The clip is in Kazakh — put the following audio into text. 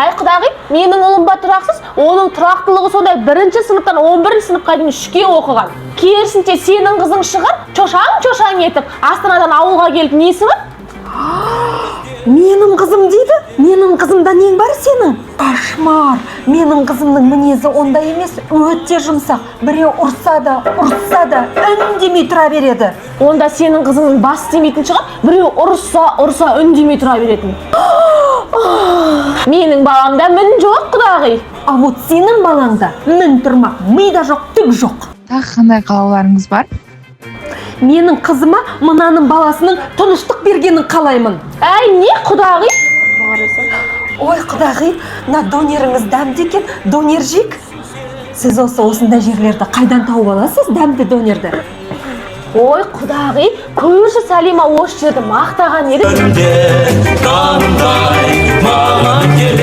Әй, құдағи, менің ұлым ба тұрақсыз? Оның тұрақтылығы сондай, бірінші сыныптан 11-сыныпқа дейін үшке оқыған. Керісінше, сенің қызың шығар, чошаң чошаң етіп Астанадан ауылға келіп несі бар? Менің қызым дейді. Менің қызымда нең бар сенің? Кошмар! Менің қызымның мінезі ондай емес, өте жұмсақ. Біреу ұрса да, ұрсса да, үндемей тұра береді. Онда сенің қызыңның басы істемейтін шығар, біреу ұрысса, ұрса, үндемей тұра беретін. Менің баламда мін жоқ, құдағи. А вот сенің балаңда мін тұрмақ, ми да жоқ, түк жоқ. Тағы қандай қалауларыңыз бар? Менің қызыма мынаның баласының тыныштық бергенін қалаймын. Әй, не, құдағи? Ой, құдағи, мына донеріңіз дәмді екен, донер жейік. Сіз осы осындай жерлерді қайдан тауып аласыз, дәмді донерді? Ой, құдағи, көрші Сәлима осы жерді мақтаған еді. Қандай маған.